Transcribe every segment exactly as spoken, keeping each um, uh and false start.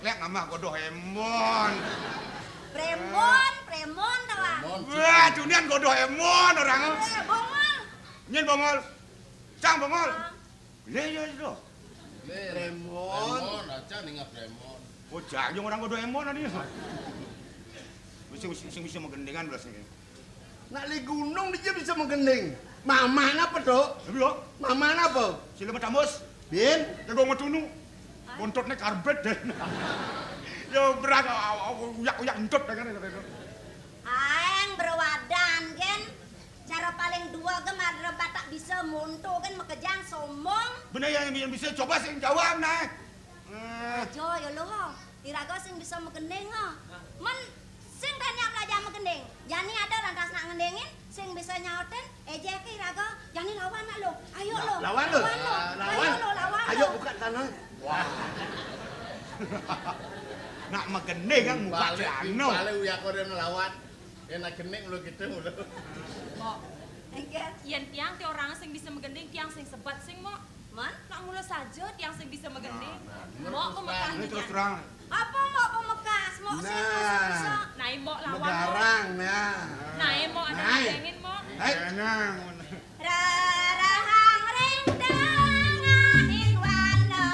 Lek ngamah godoh emon. Premon, premon tawang. Premon. Wah, cunian godoh emon orang. Eh, bongol. Nyen bongol. Cang bongol. Ah. Iya, iya, iya. Premon. Premon, aja nih nggak premon. Oh, jajong orang godoh emon tadi. Mesti, mesti, mesti bisa magendingan belas ini. Nak li gunung dia bisa magending. Mama napa, Dok? Iya. Mama napa? Sila matambus. Bin. Jago matunu. Bontotnya karbet deh. Ya, berak, uyak-uyak entut, ya kan, ya kan. Aeng berwadan, gen. Cara paling dua ge madre batak bisa monto, gen, makejang sombong. Bener ya, yang bisa coba sing jawab, nah. Eh. Aja, ya lo, ho. Iraga sing bisa magending, ho. Men sing tanya belajar magending. Jani ada lantas nak ngendingin, sing bisa nyautin, ejek ke iraga. Jani lawan nak lo. Ayo lo. Lawan lo. Lawan lo. Ah, ayo lawan. Lo, lawan. Ayo lo. Buka tanah. Wah. Nak magending kan muka balik, celana. Balik uyak kau dia ngelawan. Enak gending lo gitu lo. Mbok. Enggak. Yen tiang ti orang sing bisa magending, tiang sing sebat sing, Mbok. Man? Nak mula saja tiang sing bisa magending. Nah, nah. Mbok terus terang. Ini terus terang. Apa Mbok pemekas? Mbok sing bisa. Nah, Mbok lawan. Megarang, nah. Nah, Mbok ada ngendingin, Mbok. Hei. Tenang. Rarahang ring tengahing wanda.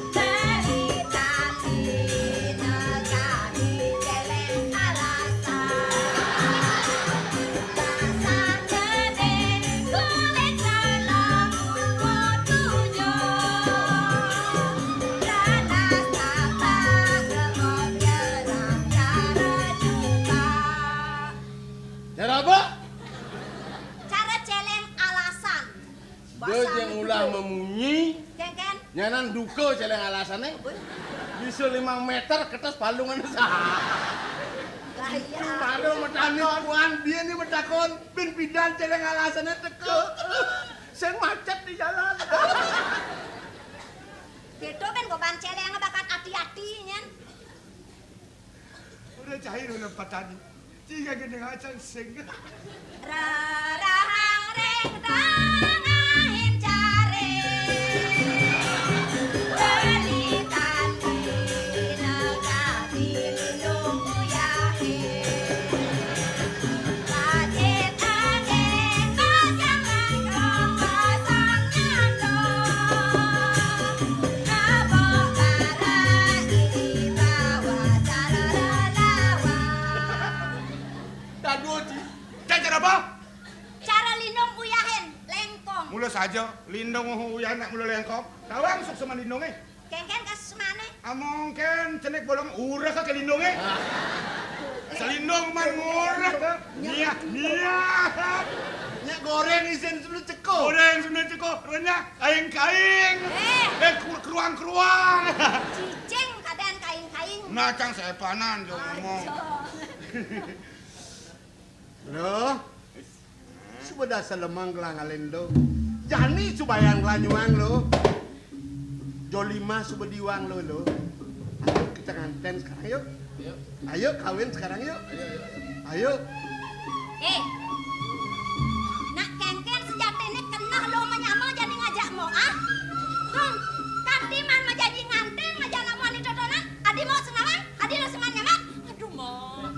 Beli tandina kami celeng alasan. Basah gede kulit dalam umur tujuh. Ranas tapak gemuk jerang cara jumpa. Cara apa? Cara celeng alasan. Dia yang ulah memunyi. Kengken. Nyanan duka celeng alasane. Bisa lima meter kertas palungan sah. Gaya. Baru metani kuan dia ni betakon bin pidan celeng alasane teka. Sing macet di jalan. Gitu kan goban celeng bakat hati-hati nyen. Udah cair udah patani. Tiga gini acan sing. Rarahang ring tengahing caring. Beli tandina kami lindung uyahe. Pacet angin pasang langkong pasang nyandong. Abok barang ini bawa cara lelawan. Tadu, Ci. Cara apa? Cara lindung uyahin, lengkong. Mula saja, lindung uyahin nak mula lengkong. Tawang sukseman lindunge. Kengken kasemane. Amongken cenik bolong urek ke lindunge. Selindung man ngurek. Niat, niat. Nyak goreng isin sebelum ceko. Goreng sebelum ceko, renyah, kaing-kaing. Eh. Eh, keruang-keruang. Cicing kadang kaing-kaing. Nacang sepanan, jo ngomong. Aja. Loh, suba dasar lemang gelang alen lo. Jani subayang gelanyuang lo. Jolima suba diwang lo, lo. Ayo kita nganten sekarang yuk. Ayo. Ayo kawin sekarang yuk. Ayo, ayo. Ayo. Eh, nak kengken sejatine keneh lo menyama jani ngajak mo, ah? Tung, kanti man majanji nganten, majan amuan ditotonan, adi mo senawang, adi lo seman nyaman. Aduh, Mbok.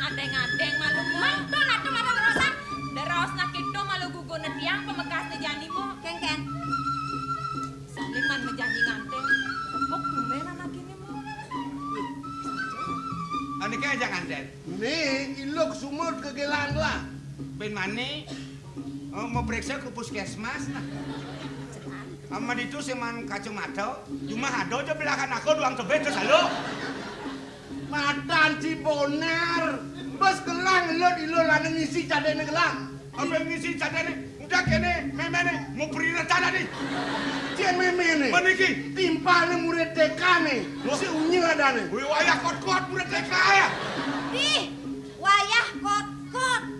Adeng-adeng malu, Mbok. Mantun atuh malu ngerosan. Deraos nak itu malu gugurne tiang pamekasne jani, Mbok. Kengken. Saling man majanji nganten. Tepuk tumben anak ini, Mbok. Ane kaya aja nganten. Nih, iluk sumur kegelan lah. Ben mane? Oh, mau periksa ke puskesmas nah. Ama ditu sing man kacamata, cuma ada aja belahan aku doang tebet terus halo. Matan si Bonar. Bes gelang lo di lo lana ngisi cadene gelang. Apa yang ngisi cadene? Udah kene, memene, mau perinetan tadi. Cien memene. Meniki. Timpalne murid T K ne. Wah. Si Unyil adane. Wih, wayah kot-kot murid T K ya. Ih, wayah kot-kot.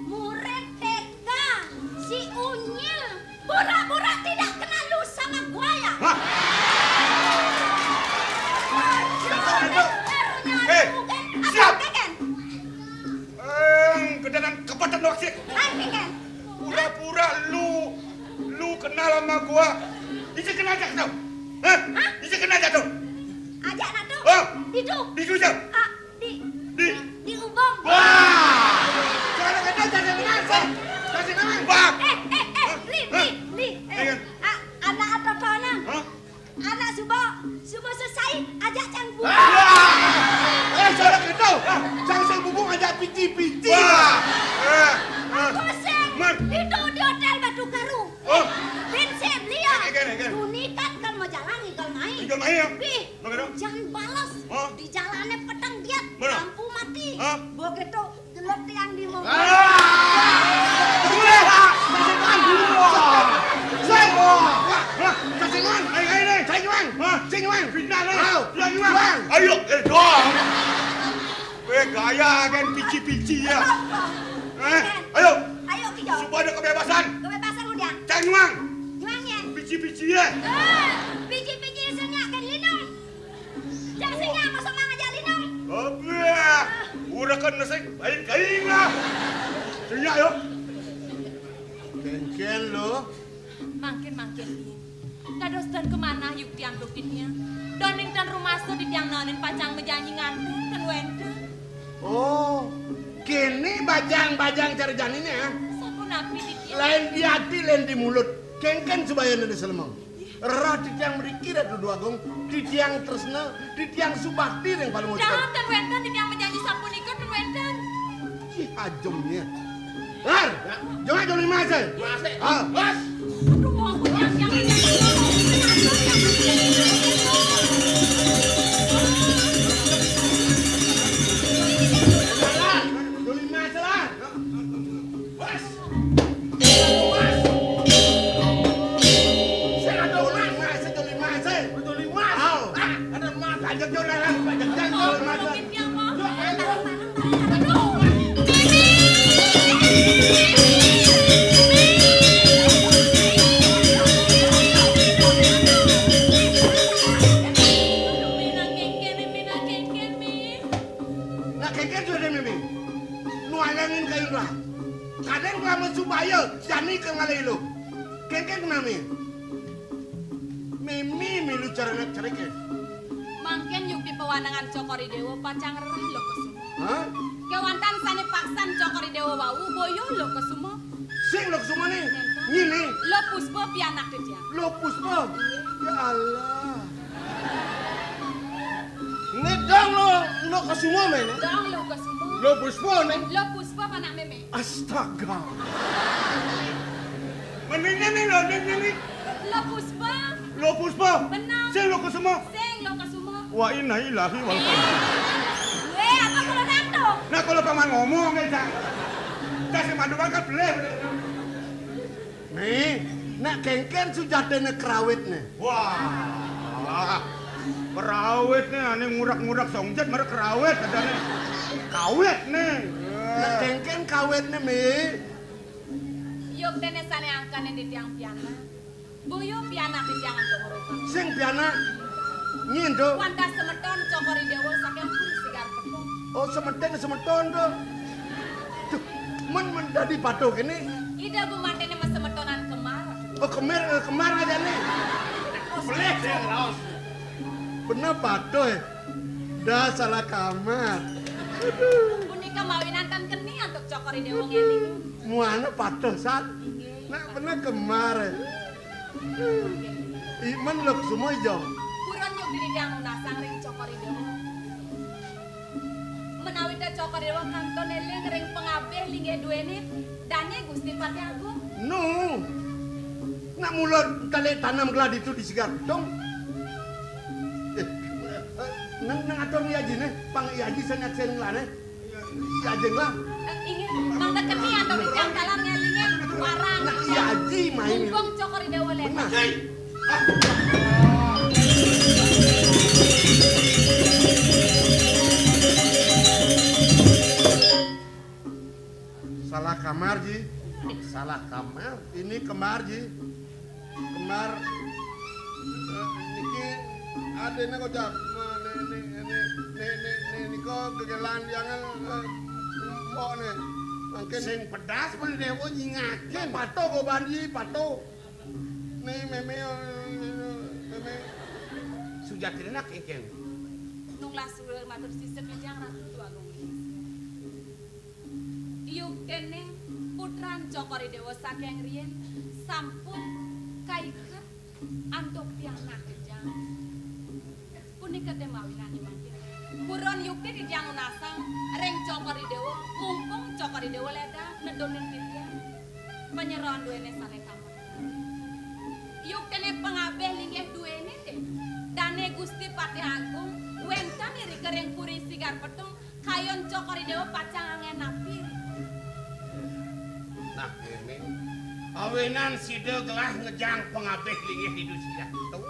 Murid T K, si Unyil, pura-pura tidak kenal lu sama gua ya? Hah? Aduh, bener-bener nyari. Eh, bukan. Apa siap. Keken? Eh, gedenan kepeten waksit. Hai, Keken. Pura-pura lu, lu kenal sama gua. Isi kenal aja kau. Hah? Hah? Isi kenal. Aja tuh. Aja nak tuh. Oh. Itu. Di Jujur. Ah, di, Di. Di, di Ubung. Wah. Jangan kena, jangan kena, sih. Kasih nama. Wah. Eh, eh, eh, Hah? Li, Hah? Li, Li. Eh, Ayo. Ah, anak atau tanang? Hah? Anak suba, suba selesai, aja cang buka. Ah. Eh, jangan kena. Jangan saya bubu aja pici-pici. Wah. Eh, eh. Pusing. Man. Itu di hotel Batu Karu. Oh. Prinsip liya. Egen, egen. Tunikat kan mau jalan igal mai. Igal mai, ya? Bih, Bagaimana? Hujan balas. Hah? Di jalannya peteng dia, Mana? Lampu mati. Hah? Begitu gelut yang di mobil. Ah! Gue, Pak. Kasih Tuhan. Wah. Saya. Wah. Wah. Kasih Tuhan. Ayo, ayo, ayo. Saya Tuhan. Hah? Saya Tuhan. Fitnah, nih. Ayo. Saya Tuhan. Tuhan. Ayo, eh, doang. Weh, gaya kan pici-pici ya. Apa? Eh, Kan? Ayo. Ayo, Kijo. Supaya ada kebebasan. Kebebasan udah. Cang nyuang. Nyuang ya? Pici-pici ya. Eh, pici-pici isinya kan lindung. Cang singa, masa mang aja lindung. Apa? Udah kan nasi, lain kain lah. Singa, yuk. Kengken lo. Mangkin-mangkin, Min. Dados ten kemanah yuk tiang dukitnya. Doning ten rumasa di tiang nanin pacang mejanji nganten ten wenten. Oh, kene bajang-bajang cara janine, ah. Sapunapi di tiang? Lain di ati, lain di mulut. Kengken subaya nene selemeng. Roh di tiang mriki Ratu Dwagung, di tiang tresna, di tiang subakti ring Palungguh. Dahar ten wenten di tiang mejanji sapunika ten wenten. Ih, ajemnya. Lar, jangan joli mase. Mase. Ah. Bos. Aduh, ampun, yang, yang, yang, yang, yang, yang, yang, yang, yang, yang, Joli mase, Lar. Bos. Bos. Sing ada ulah mase, joli mase. Joli mas. Aw. Ah, ada mas. Lanjut, joli, Lar. Lanjut, joli mase. Yuk, ayo. Nak kengken sudah, Mimi. Nualengin kayun lah. Kadang kelamun subaya, jani ke ngalih lu. Kengken kenapa? Mimi milu cara nak cerik ya. Mangken yukti pewanangan Cokor I Dewa pacang rerah Lokasuma. Hah? Kewantan sane paksan Cokor I Dewa wau boyo Lokasuma. Sing Lokasuma ne? Nenten. Ngene. Lo Puspa pianak dia. Lo Puspa? Iya. Ya Allah. Ne dong lo, Lokasuma mene? Dong Lokasuma. Lo Puspa ne? Lo Puspa panak meme. Astaga. Mendingnya nih lo, mendingnya nih. Lo Puspa. Lo Puspa. Benar. Sing Lokasuma. Sing Lokasuma. Wa inna ilahi wal. Weh, apa kalau nanto? Nah, kalau paman ngomong ya, Cak. Kasih mandu banget, boleh. Nih, nak kengken sujatene kerawit nih. Wah. Kerawit nih, ane ngurak-ngurak songjet, mereka kerawit adane. Kawit nih. Nak kengken kawit nih, Mi. Yuk, dene sane angkane di tiang piana. Boyo piana di tiang antuk mereka. Sing piana. Nyindo. Wanda semeton Cokor I Dewa saking puri sigar petung. Oh, semeton, semeton to. Duh, men, men dadi patuh kene. Ida bu mantene mas semetonan kemar. Oh, kemir, eh, kemar aja nih. Pelih ya, raos. Bener patuh ya. Dah salah kamar. Aduh. Punika mawinan tan keni antuk Cokor I Dewa ngeling. Muana patuh, San. Inggih. Nak bener kemar ya. Iman Lokasuma ijo. Purun yuk diri tiang nunasang ring Cokor I Dewa. Menawi ta Cokor I Dewa kantun eling ring pangabih linggih duene dane Gusti Patih Agung. Nu. Nak mula tali tanam gladi tu di sigar dong. Eh, nang, nang atur ni aji ne, pang i aji sanyak sen lane. Iya, Jeng lah. Eh, inggih, mangda keni antuk titiang taler ngelingin warang. Nah, iya, Aji, main. Mumpung Cokor I Dewa lewat. Benar. Jai. Ah. Salah kamar, Ji. Salah kamar. Ini kemar, Ji. Kembar, eh, niki adene kocap. Nah, ne, ne, ne, ne, ne, ne, nika gegelan jangan, eh, mbok ne. Mangkin sing pedas pun dewe nyingake. Pato go banji, pato. Ne, meme, eh, meme. Jatine nak engken. Nunglah suwir matur sisip Ida Hyang Ratu Déwa Agung Lingsir. Yuktene putran Cokor I Déwa saking riyin sampun kaiket antuk pianak kejang. Punika te mawinan mangkin. Purun yukti titiang nunasang ring Cokor I Déwa, mumpung Cokor I Déwa ledang nedunin titiang. Panyeroan duene sane tamah. Yuktene pangabih linggih duene te. Dane Gusti Patih Agung wenten irika ring Puri Sigar Petung, kayun Cokor I Déwa pacang anggen napi. Nah, kene. Awinan sida gelah ngejang pangabih linggih Ida Sigar Petung.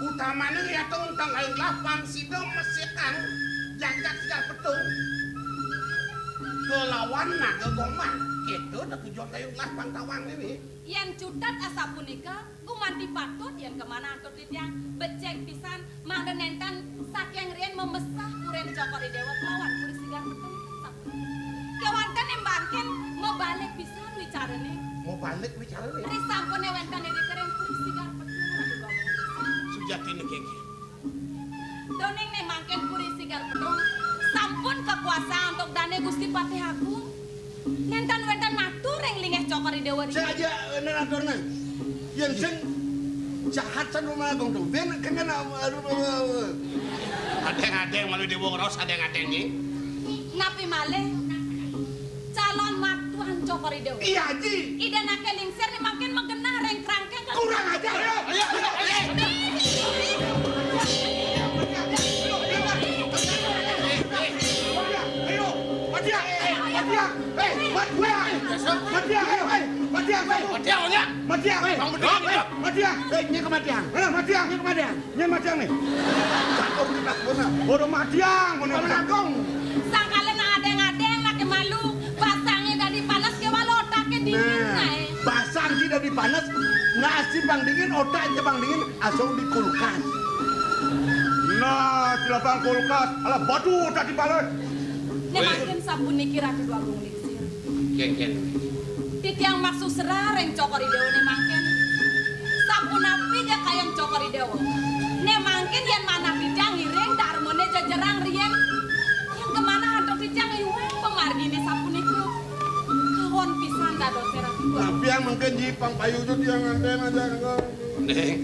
Utamane yata untang kayun gelah pang sida mesikang jagat Sigar Petung. Kelawan Naga Gombang. Kita dak tujuan kayun gelah pang tawang ini. Yen cutet asapunika, gumanti patut yen kamanah antuk titiang becik pisan mangda nenten saking riin mamesah purin Cokor I Déwa kelawan Puri Sigar Petung sapunika. Kewanten mangkin mabalik pisan wicarane. Mabalik wicarane? Risampune wenten irika ring Puri Sigar Petung, Ratu Déwa Agung. Sujatine kengken. Duaning ne mangkin Puri Sigar Petung sampun kakuasaan antuk dane Gusti Patih Agung. Nenten wenten matur ring linggih Cokor I Déwa. Sing aja, eh, nen aturne. Yen sing jahat san Ratu Agung to. Ben kena, aduh, aduh, aduh. Adeng-adeng malu Déwa ngraos adeng-adeng nggih. Napi malih? Calon matuan Cokor I Déwa. Iya, Ji. Ida nake lingsir ne mangkin magenah ring kerangkeng. Kurang ajar, ya. Ayo, ayo, ayo. Ayo, Matiang, Matiang. Eh, Matiang. Matiang, ayo, eh. Matiang, ayo. Matiang, ayo. Matiang, ayo. Bang Bedul, ayo. Matiang. Eh, nyai ke Matiang. Eh, Matiang. Nyai ke Matiang. Nyai Matiang nih. Cakep nih, Pak. Bodoh Matiang, bodoh Matiang. Sangkala nak adeng-adeng, nak malu. Basange dadi panas, kewala otake dingin, nah, ae. Basang sing dadi panas, nasi pang dingin, otak sing pang dingin, asung di kulkas. Nah, sing pang kulkas, ala batu otak di panas. Nek mangkin sapuniki Ratu Déwa Agung Lingsir. Kengken. Titiang maksud serah ring Cokor I Déwa ne mangkin. Sapunapi ja kayun Cokor I Déwa. Ne mangkin yen manah titiang ngiring darmane jejerang riin. Yen kamanah antuk titiang iwang pamargine sapunika. Kawon pisan dadose Ratu Déwa. Tapi yang mangkin ji pang payu tu tiang nganten aja. Ning,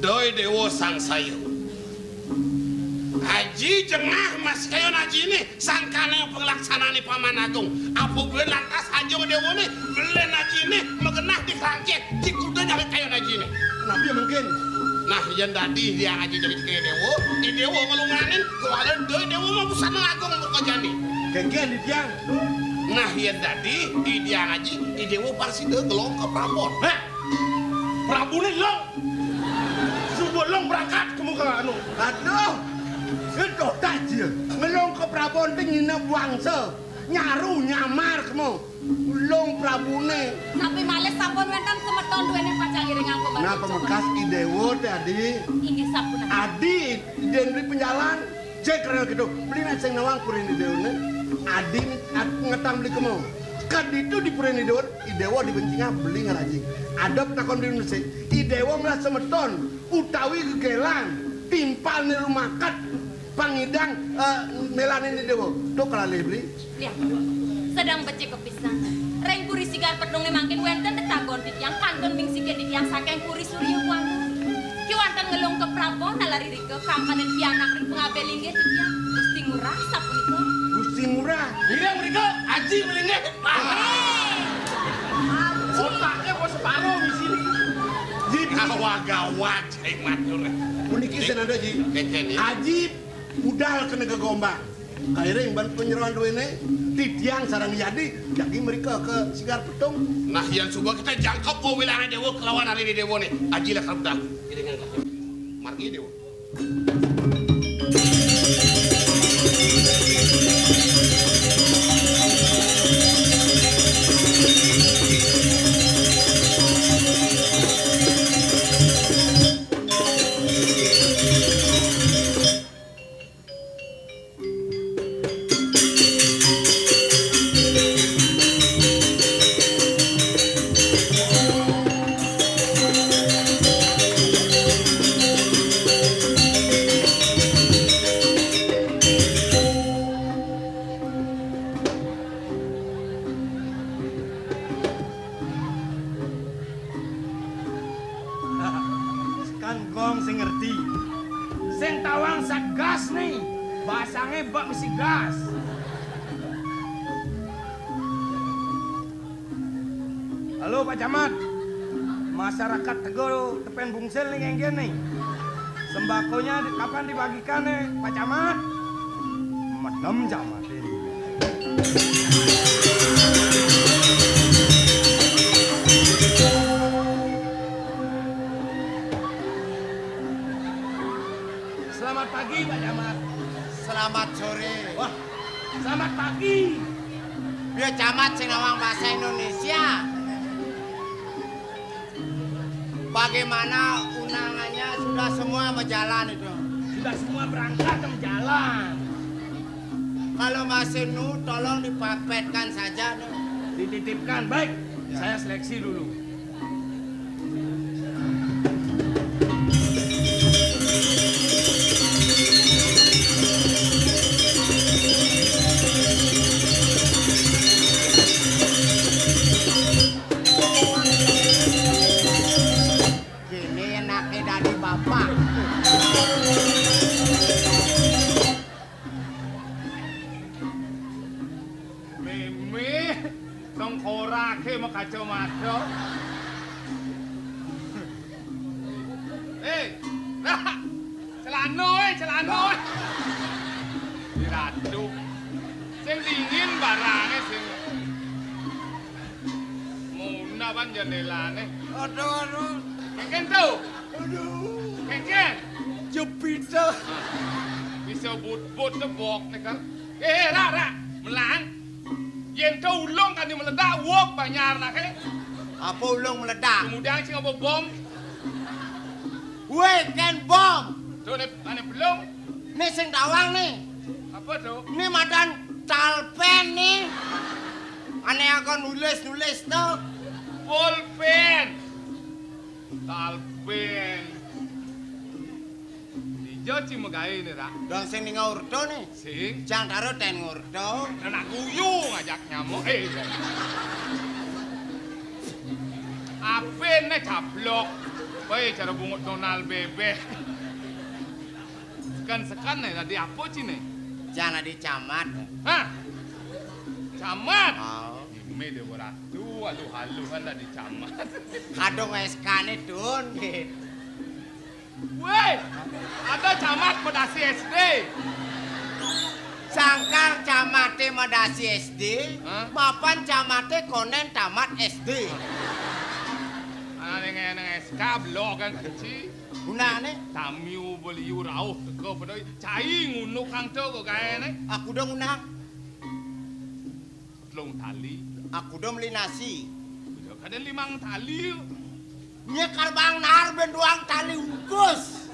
Déwa sangsaya. Aji jengah mas kayun ajine. Sangkane panglaksanane Paman Agung. Apa buin lantas aja dewane, melen ajine, magenah di kerangkeng, di kuda nyawit kayun ajine. Napi mungkin? Nah, yen dadi Hyang Aji jadi kaya dewa, i dewa ngelunganin, kuala doi dewa mah busana agung muka jani. Kengken di tiang. Nah, yen dadi i Hyang Aji, i dewa pasti doi gelong ke Prabon. Hah? Prabune long. Subuh long berangkat ke muka anu. Aduh. Itu tajil. Ngelong ke Prabon te nginep wangsa. Nyaru nyamar kemo. Long Prabune. Napi malih sampun wenten semeton duene pacang iringang pembantu. Nah, pemekas i dewa te adi. Inggih sampun. Adi den beli penjalan. Cek rena gitu. Beli nak sing nawang purin i dewa ne. Adi at-, ngetang beli kemo. Kaditu di purin i dewa, i dewa dibencingah beli ngeraji. Adep takon beli nusik. I dewa malah semeton. Utawi gegelan. Timpal ni rumakat. Pangidang, eh, melanin i dewa. Tuh kalalih beli. Lihat, sedang becik kepisan. Ring Puri Sigar Petung ne mangkin wenten tetagon titiang kantun mingsikin titiang saking Puri Surya Buana. Ki wenten ngelung ke Prabon nalar irika kangkanin pianak ring pengabel inggih titiang. Gusti Ngurah sapunika. Gusti Ngurah. Iya, mrika Aji mlinggih. Eh. Otaknya mau separuh di sini. Gawat-gawat, saya matur. Puniki senada, Ji. Keken, ya. Aji budal kena gegombang. Kairing ban penyeroan duene, titiang sareng yadi, jagi mrika ke Sigar Petung. Nah, yan suba kita jangkep wilangan dewa kelawan ari dewa ne. Aji lah karudah. Margi dewa. Gas nih, basangé bak misi gas. Halo, Pak Camat. Masyarakat Tego Tepen Bungsil nih, kéngkén nih. Sembakonya di-, kapan dibagikan nih, Pak Camat? Medem Camat ini. Selamat pagi, Pak Camat. Selamat sore. Wah, selamat pagi. Biar Camat sing ngomong bahasa Indonesia. Bagaimana undangannya, sudah semua berjalan itu? Sudah semua berangkat dan berjalan. Kalau masih nu, tolong dipapetkan saja, nu. Dititipkan, baik. Ya. Saya seleksi dulu. Kéné anaké dadi bapak. Mémé, tengkoraké makacamata. Éh, Rak, celana, éh, celana, éh. Di ratu. Sing dingin barangé sing. Muna ban jendélané. Aduh, aduh. Kéngkén to. Aduh. Kéngkén. Jepit to. Bisa but-but tebok né kan. Éh, Rak, Rak. Melang. Yén to ulung kan meledak, wuk banjar naké. Apa ulung meledak? Kemudian sing apa bom? Wéh, kén bom. To né, ané belum. Né sing tawang né. Apa to? Né madan talpén né. Ané aku nulis-nulis to. Pulpén. Talpén. Dija ci magaé né, Rak? Dong sing ning ngurda né. Sing. Jang karo ten ngurda. Anak guyu ngajak nyamuk. Éh. Apén né cablok. Wéh, cara bungut Donal bébék. Sekan-sekan né, dadi apa ci né? Jang dadi camat. Hah? Camat? Oh. Mé Déwa Ratu, aluh-aluhan dadi camat. Kadung S K-né, Dun. Wéh, ada camat medasi S D. Sangkal camaté medasi S D, hah? Mapan camaté konen tamat S D. Ané ngeneng S K belok kan ci. Gunané? Tamiu beliu rauh teka pada cai ngunukang to kok gaéné. Aku dong unang. Telung tali. Aku dong meli nasi. Udah kadén limang tali. Nyekar bang nar ben doang tali ukus.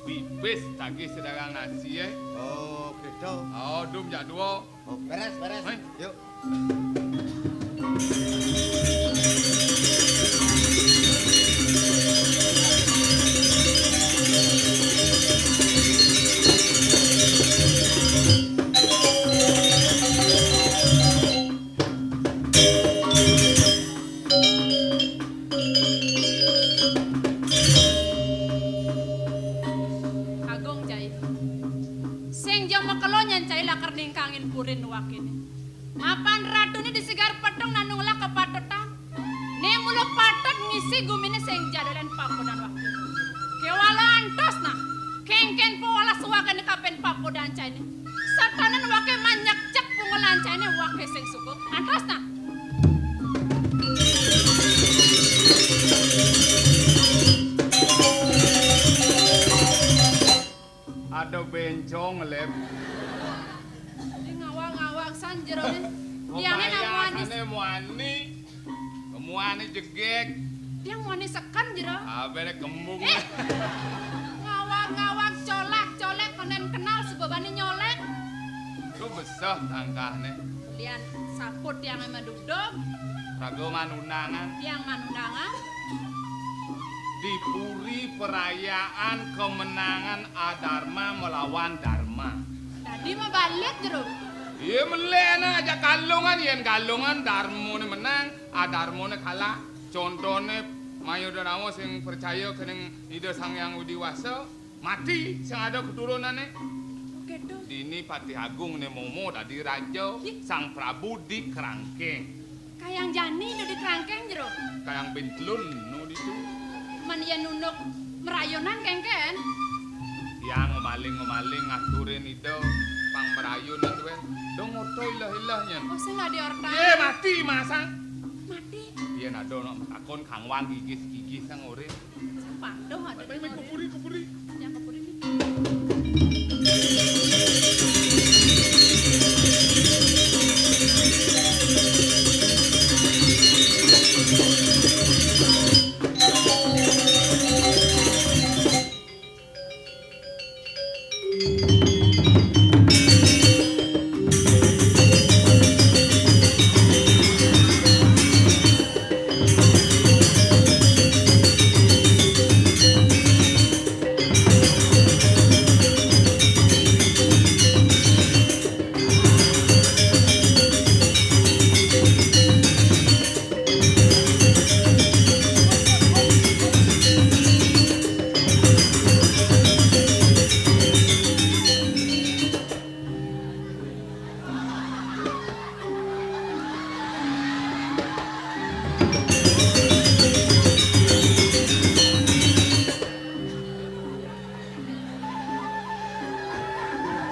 Pipis tagih sedagang nasi, éh. Oh, gitu. Oh, dum jak dua. Oh, beres, beres. Héi. Yuk. Agung cai. Sing ja makelo nyan cai lakar ningkangin purin wakiné. Mapan ratuné di Sigar Petung nanu ngelah kapatutan. Né mula patut ngisi guminé sing ja dolen pakudan wakil. Kéwala antos nah, kéngkén pawelas wakiné kapin pakudan cainé. Satanan waké manyekcek pungulan cainé waké sing suka. Antos nah. Ada bencong ngelep. Di ngawang-ngawang san jeroné. Tiangé nang muani. Muani. Muani jegég. Tiang muani sekan jero. Abéné kembung. Éh. Ngawang-ngawang colak-colek konen kenal sebabane nyolek. Ku beseh tangkahné. Lian saput tiangé madugdug. Raga manundangan. Tiang manundangan. Di puri perayaan kemenangan Adarma melawan Darma. Dadi mabalik jero. Iya melek nah ajak Galungan, yén Galungan Darmané menang, Adarmané kalah. Contoné Mayuda Nawa sing percaya kening Ida Sang Hyang Widi Wasa. Mati sing ada keturunané. Kéto. Dini Patih Agung né momo dadi raja, Ih. Sang Prabu di Krangkeng. Kayang jani nu di Krangkeng jero. Kayang Bintlun nu ditu. Men yén nunuk merayonan kéngkén. Tiang ngemaling-ngemaling ngaturin Ida pang merayun atué. Dong oto ilah-ilah nyén. Oh, sing adi orta. Yé, mati masang. Mati. Yén ada nak takon kangwang gigis-gigis sang urip. Sing patuh ada. Main, main, dong urip. Kuburi, kuburi. Yang kuburi.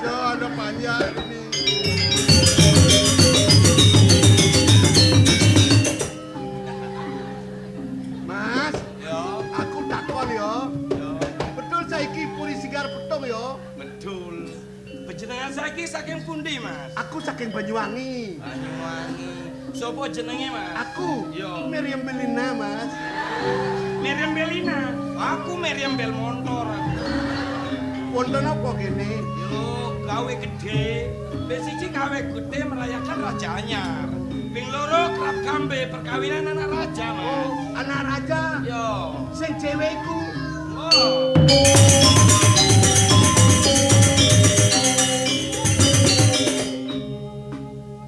Kerja ada panjang ini. Mas, ya. Aku takon ya. Ya. Betul saiki Puri Sigar Petung ya? Betul. Panjenengan saiki saking pundi, Mas? Aku saking Banyuwangi. Banyuwangi. Sapa jenenge, Mas? Aku. Yo. Meriam Belina, Mas. Meriam Belina. Aku Meriam Bel Montor. Wonten apa kene? Yo, gawe gede. Ping siji gawe gede merayakan Raja Anyar. Ping loro kerap kambe perkawinan anak raja, Mas. Oh, anak raja. Yo. Sing cewek iku. Oh.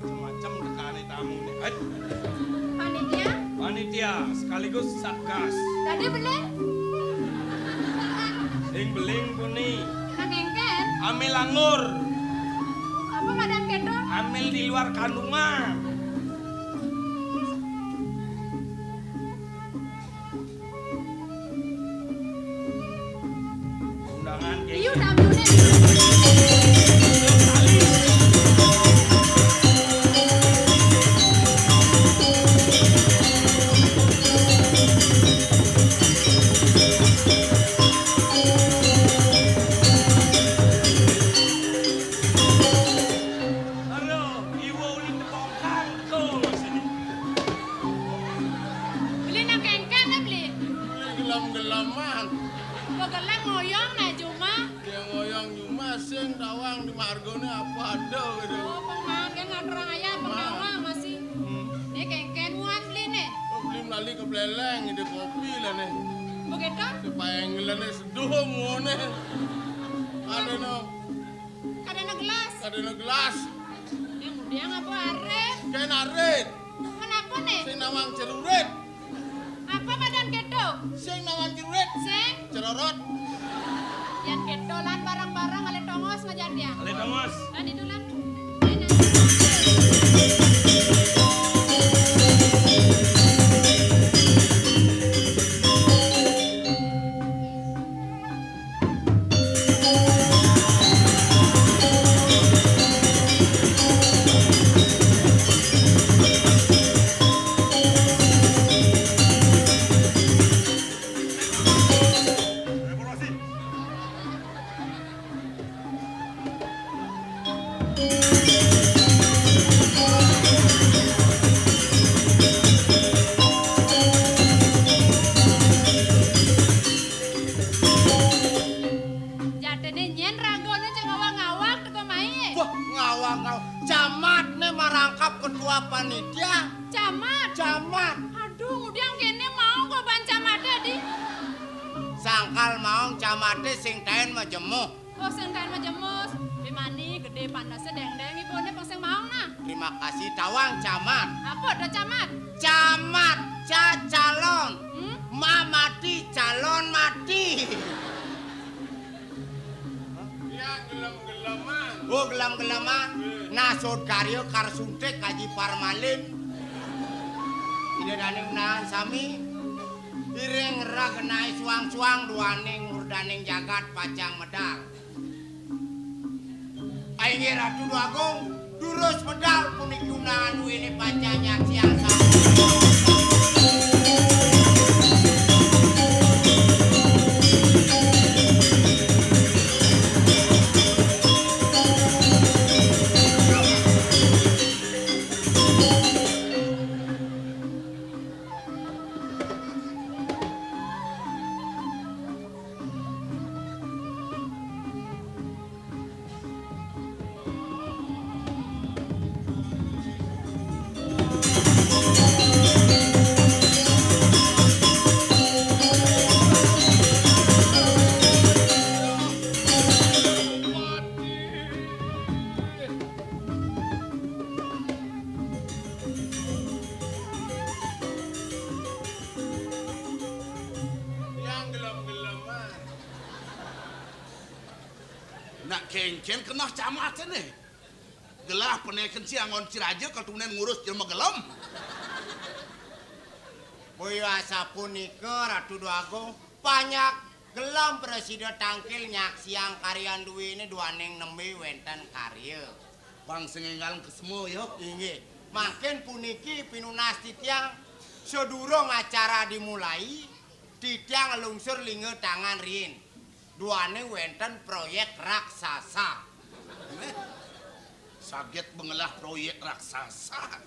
Macem-macem tekane tamu nih. Hai. Panitia? Panitia sekaligus satgas. Tadi beling? Sing beling puni. Nang engken? Amil anggur. Apa madan keto? Amil di luar kandungan. Undangan. Iya, undangan. Halo, iwo ulin tepongkang. Tuh, sini. Beli nang kengkeng, eh, beli. Beli gelem-geleman. Kok gelem ngoyong, nah, Juma? Dia ngoyong Juma, sing tawang di margone apa ada gitu. Oh, pemangke ngatur ayah, pengawang masih. Hmm. Ini kengkeng muat beli nih. Oh, beli melali ke beleleng, ide kopi lah nih. Begitu? Supaya ngelene seduh muone. Ada no. Kadana gelas. Kadana gelas. Yang udah ngapa arit? Kain arit. Kenapa nih? Sing nawang cerurit. Apa madan keto? Sing nawang cerurit. Sing? Cerorot. Yang keto lan barang-barang ale tongos ngajar dia. Ale tongos. Kan itu lan. Jatine nyen ragane cek ngawang-ngawang teko mai. Wah, ngawang-ngawang. Camat ne marangkap ketua panitia. Camat? Camat. Aduh, ngudiang kene mau kok ban camate, Di. Sangkal mau camate sing taen majemuh. Oh, sing taen majemuh. Bimani gede panase dengdeng ibune pang sing mau nah. Terima kasih tawang camat. Apa ada camat? Camat, ca calon. Hmm? Ma mati, calon mati. Gelem-geleman. Oh, gelem-geleman. Nggih. Nasut karya kar suntik kaji parmalin. Ida dané unahan sami. Iring raganaé suang-suang duaning murdaning jagat pacang medal. Inggih Ratu Déwa Agung, durus medal puniki unahan duéné pacang nyaksiang sami. Yang gelem-geleman. Nak kénkén keneh camaté né. Gelah penéken ci anggon ci raja katunen ngurus jelema gelem. Boya asapunika Ratu Déwa Agung, panjak gelem prasida tangkil nyaksiang karyan duéné duaning nembé wénten karya. Pang sing énggal kesema ya. Inggih. Mangkin puniki pinunas titiang sadurung acara dimulai, titiang nglungsur lingga tangan riin. Duaning wénten proyék raksasa. Nggih. Saget bengelah proyék raksasa.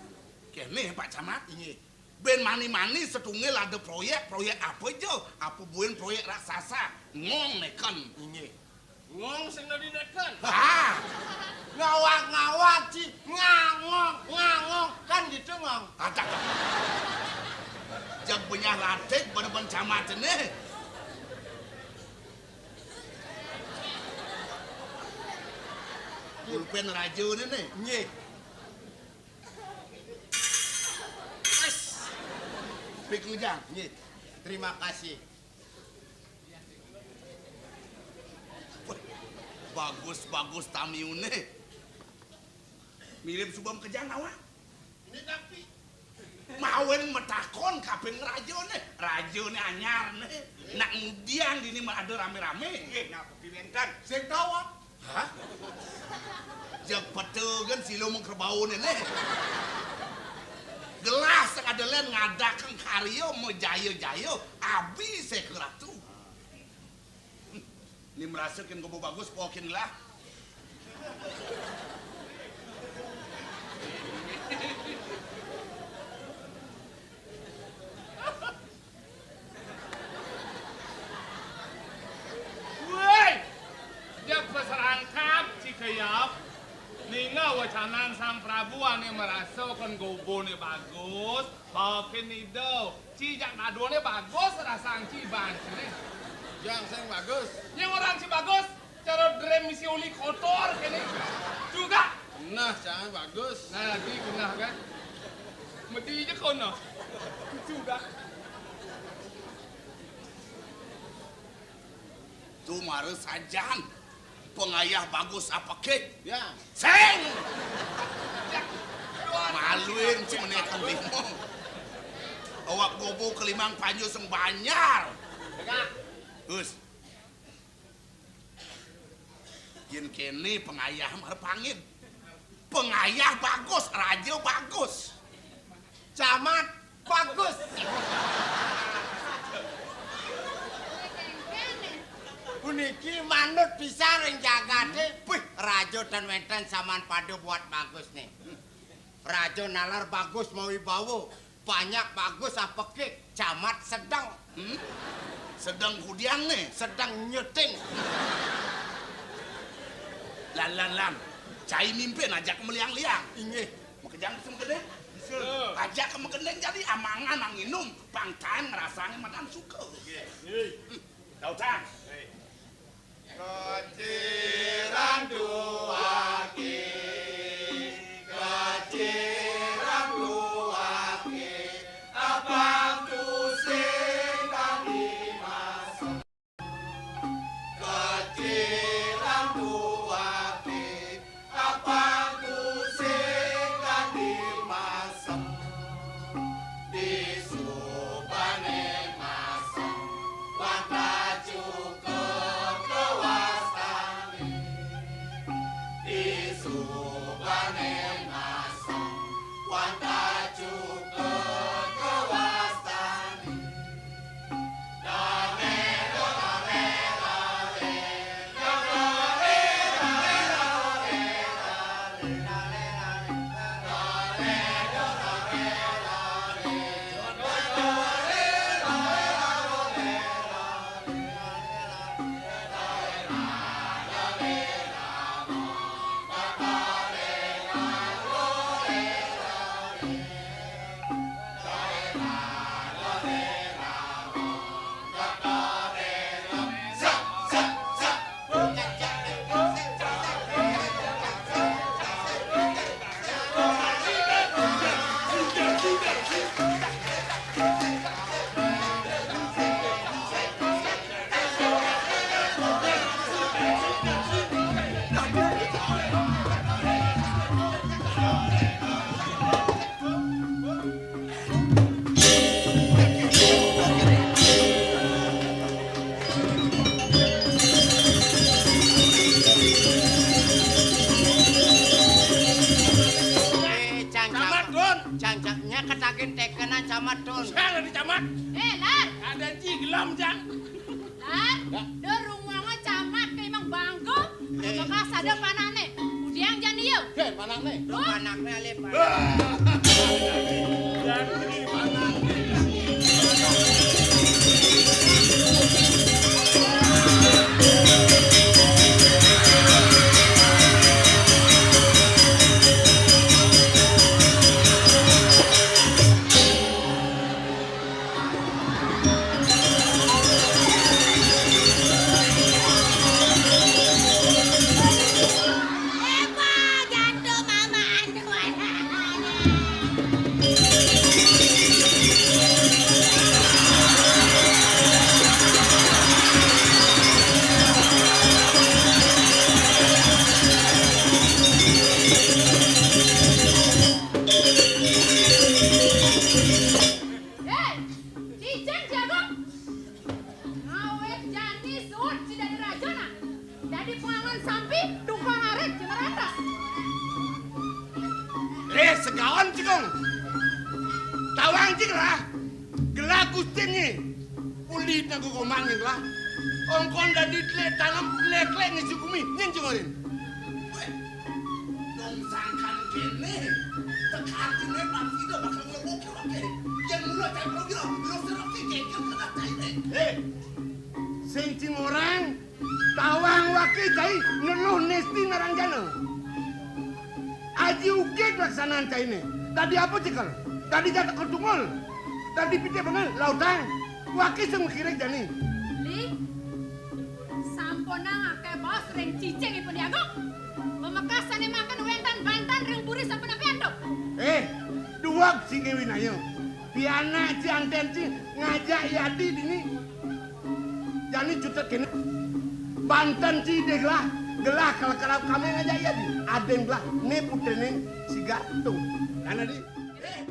Kéné, Pak Camat. Inggih. Bén mani-mani satunggil ada proyék, proyék apa ja? Apa buin proyék raksasa? Ngong neken. Inggih. Ngong sing dadi neken. Ha! Ngawag-ngawag, ci. Ngangong, ngangong. Kan gitu, Ngong. Adak. Jag benyah latik, bener-bener camat né. Pulpén raja né, né. Nggih. Wes. Pikujang. Nggih. Terima kasih. Wah, bagus, bagus tamiune. Mirip suba makejang awak. Ini tapi. Mawin matakon kaping rajané. Rajané anyar né. Nak ngudian dini mah ada ramé-ramé. Nggih, napa piwénten? Sing tau, ah. Hah? Jeg pete kan silo mengkerbauné né. Gelah sing ada lén ngadakang karya majaya-jaya, abi seka ratu. Ni merasa kin gobo bagus, pokin lah. Woi! Jep serangkap, Cikeyap. Ninga wacanan Sang Prabu ané merasa kon goboné bagus, pokin ido. Ci jak ngadoné bagus, rasang ci ban ciné. Jang sing bagus. Nyang orang ci bagus, cara drem misi uli kotor kéné. Juga. Nah, jangan bagus. Nah, lagi genah kan. Medi aja kono. Juga. Tuh mara sajan. Pengayah bagus apa kek? Ya. Seng! Maluin si menekan bimo. Awak gobo kelimang panjus yang banjar. Gus. Yen kene pengayah mara pangin. Pengayah bagus, raja bagus. Camat bagus. Puniki manut pisan ring jagate. Wih, raja ten wenten saman pada buat bagus nih. Raja nalar bagus mawibawa. Banyak bagus apekik, camat sedeng. Hmm? Sedeng kudiang nih. Sedeng nyeting. Lan, lan, lan. Cai mimpin ajak meliang-liang. Inggih. Makejang ke Megendeng. Bisa. Ajak ke Megendeng jadi amangan anginum, pangtan ngerasange madan suka. Inggih. Hmm. Dautan. Keciran duake, keciran duake, abang tusing tadi masuk. Keciran duake. Eh, Cang, Camat, Cang. Dun. Cang, Cang, nya ketakin tekenan Camat, Dun. Siapa di Camat? Eh, Lar. Ada ci gelem, Cang. Lar, ya. Dur rumanga Camat ka imang bangku. Eh. Maka sada panahne. Udiang jani yeuh. Heh, panahne. Duh, panahne alih, panahne. Wah. Jani panahne. Hei, Cicing Jago. Ngawit jani suud ci dadi rajana. Dadi pangangon sampi, tungkang arit, ci marantes. Eh, segaon, Cikung. Tawang, Cik, lah. Gelah gustinge. Ulitna gegombang, Cik, lah. Ongkon dadi tlek tanem, tlek-tlek ngisi gumi. Nyen, Cik Orin. Weh, dong sangkan kene, teka atine pasti dah bakal ngelok oke. Yang mula cai perlu gila, lo serap si geger kena cai ne. Eh, sing cing orang, tawang wake cai, neluh nesti narang jana. Aji ugig laksanan cai ne. Tadi apa, Cikal? Tadi jatuh ke tungul. Tadi pite bengal, lautang. Wake sing mekirek jani. Li, sampunang ake bos ring Cicing ipun Jago. Pamekasane mangkin wenten banten ring puri sampun api antuk. Eh, duweg sing winaya. Pianak ci anten ci ngajak yadi dini. Jani cutet kene. Banten ci deh gelah, gelah kalau kalau kami ngajak yadi. Adem gelah, ne putrene si Gatung. Kana di? Eh.